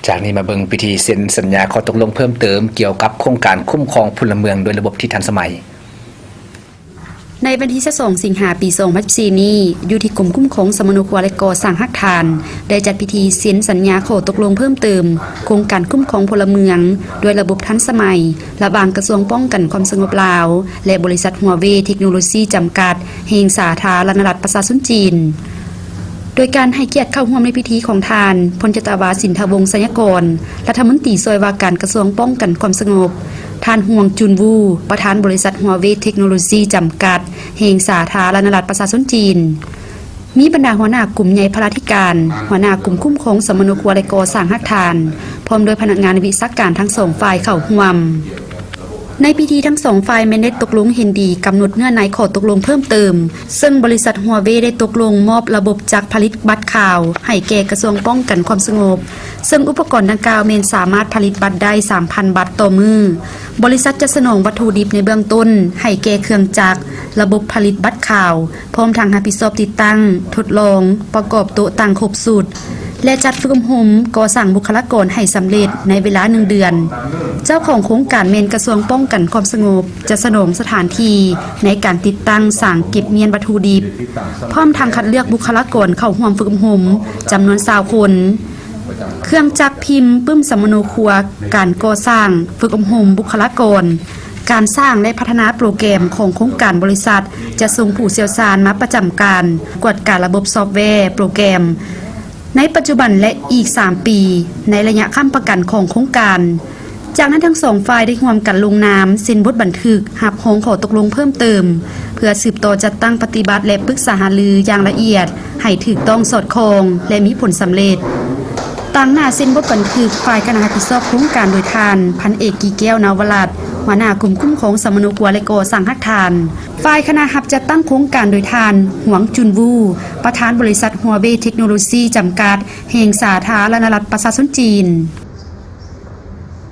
ຈາກນີ້ມາເບິ່ງພິທີເຊັນສັນຍາຂໍ້ຕົກລົງເພີ່ມເຕີມກ່ຽວກັບໂຄງການຄຸ້ມຄອງພົນລະເມືອງດ້ວຍລະບົບທີ່ທັນສະໄໝ. ໃນວັນທີຊາວສອງ ສິງຫາ ປີສອງພັນສິບສີ່ນີ້, ຢູ່ທີ່ກົມຄຸ້ມຄອງສຳມະໂນຄົວ ແລະ ກໍ່ສ້າງຮາກຖານ ໄດ້ຈັດພິທີເຊັນສັນຍາຂໍ້ຕົກລົງເພີ່ມເຕີມໂຄງການຄຸ້ມຄອງພົນລະເມືອງດ້ວຍລະບົບທັນສະໄໝ ລະຫວ່າງກະຊວງປ້ອງກັນຄວາມສະຫງົບລາວ ແລະ ບໍລິສັດຫົວເວ່ເທັກໂນໂລຊີຈຳກັດ ແຫ່ງສາທາລະນະລັດປະຊາຊົນຈີນ. ໂດຍການໃຫ້ກຽດເຂົ້າຮ່ວມໃນພິທີຂອງທ່ານ ພົນຈັດຕະວາ ສິນທະວົງ ໄຊຍະກອນ ລັດຖະມົນຕີຊ່ວຍວ່າການກະຊວງປ້ອງກັນຄວາມສະຫງົບ, ທ່ານ ຮ່ວງ ຈູນວູ ປະທານບໍລິສັດຫົວເວ່ເທັກໂນໂລຊີຈຳກັດ ແຫ່ງສາທາລະນະລັດປະຊາຊົນຈີນ, ມີບັນດາຫົວໜ້າກຸ່ມໃຫຍ່ພະລາທິການ, ຫົວໜ້າກຸ່ມຄຸ້ມຄອງສຳມະໂນຄົວ ແລະ ກໍ່ສ້າງຮາກຖານ, ພ້ອມດ້ວຍພະນັກງານວິຊາການທັງສອງຝ່າຍເຂົ້າຮ່ວມ. ໃນພິທີທັງສອງຝ່າຍແມ່ນໄດ້ຕົກລົງເຫັນດີກຳນົດເນື້ອໃນຂໍ້ຕົກລົງເພີ່ມເຕີມ, ເຊິ່ງບໍລິສັດຫົວເວ່ໄດ້ຕົກລົງມອບລະບົບຈັກຜະລິດບັດຂາວໃຫ້ແກ່ກະຊວງປ້ອງກັນຄວາມສະຫງົບ, ເຊິ່ງອຸປະກອນດັ່ງກ່າວແມ່ນສາມາດຜະລິດບັດໄດ້ສາມພັນບັດຕໍ່ມື້. ບໍລິສັດຈະສະໜອງວັດຖຸດິບໃນເບື້ອງຕົ້ນໃຫ້ແກ່ເຄື່ອງຈັກ, ລະບົບຜະລິດບັດຂາວ, ພ້ອມທັງຮັບຜິດຊອບຕິດຕັ້ງ, ທົດລອງ, ປະກອບໂຕະຕັ້ງຄົບຊຸດ ແລະ ຈັດຝຶກອົບຮົມກໍ່ສ້າງບຸກຄະລາກອນໃຫ້ສຳເລັດໃນເວລາໜຶ່ງເດືອນ. ເຈົ້າຂອງໂຄງການແມ່ນກະຊວງປ້ອງກັນຄວາມສະຫງົບ ຈະສະໜອງສະຖານທີ່ໃນການຕິດຕັ້ງສາງເກັບມ້ຽນວັດຖຸດິບ, ພ້ອມທັງຄັດເລືອກບຸກຄະລາກອນເຂົ້າຮ່ວມຝຶກອົບຮົມຈຳນວນຊາວຄົນ. ເຄື່ອງຈັກພິມປຶ້ມສຳມະໂນຄົວ, ການກໍ່ສ້າງ, ຝຶກອົບຮົມບຸກຄະລາກອນ, ການສ້າງ ແລະ ພັດທະນາໂປຣແກຣມຂອງໂຄງການບໍລິສັດ ຈະສົ່ງຜູ້ຊ່ຽວຊານມາປະຈຳການກວດກາລະບົບຊອບແວໂປຣແກຣມ ໃນປັດຈຸບັນ ແລະ ອີກສາມປີ ໃນໄລຍະຄ້ຳປະກັນຂອງໂຄງການ. ຈາກນັ້ນທັງສອງຝ່າຍໄດ້ຮ່ວມກັນລົງນາມເຊັນບົດບັນທຶກຮັບຮອງຂໍ້ຕົກລົງເພີ່ມເຕີມ ເພື່ອສືບຕໍ່ຈັດຕັ້ງປະຕິບັດ ແລະ ປຶກສາຫາລືຢ່າງລະອຽດໃຫ້ຖືກຕ້ອງສອດຄ່ອງ ແລະ ມີຜົນສຳເລັດ. ຕາງໜ້າເຊັນບົດບັນທຶກ ຝ່າຍຄະນະຮັບຜິດຊອບໂຄງການໂດຍທ່ານ ພັນເອກ ກີແກ້ວ ນາວະລັດ ຫົວໜ້າກຸ່ມຄຸ້ມຄອງສຳມະໂນຄົວ ແລະ ກໍ່ສ້າງຮາກຖານ, ຝ່າຍຄະນະຮັບຈັດຕັ້ງໂຄງການໂດຍທ່ານ ຫວງ ຈຸນວູ ປະທານບໍລິສັດຫົວເວ່ເທັກໂນໂລຊີຈຳກັດ ແຫ່ງສາທາລະນະລັດປະຊາຊົນຈີນ.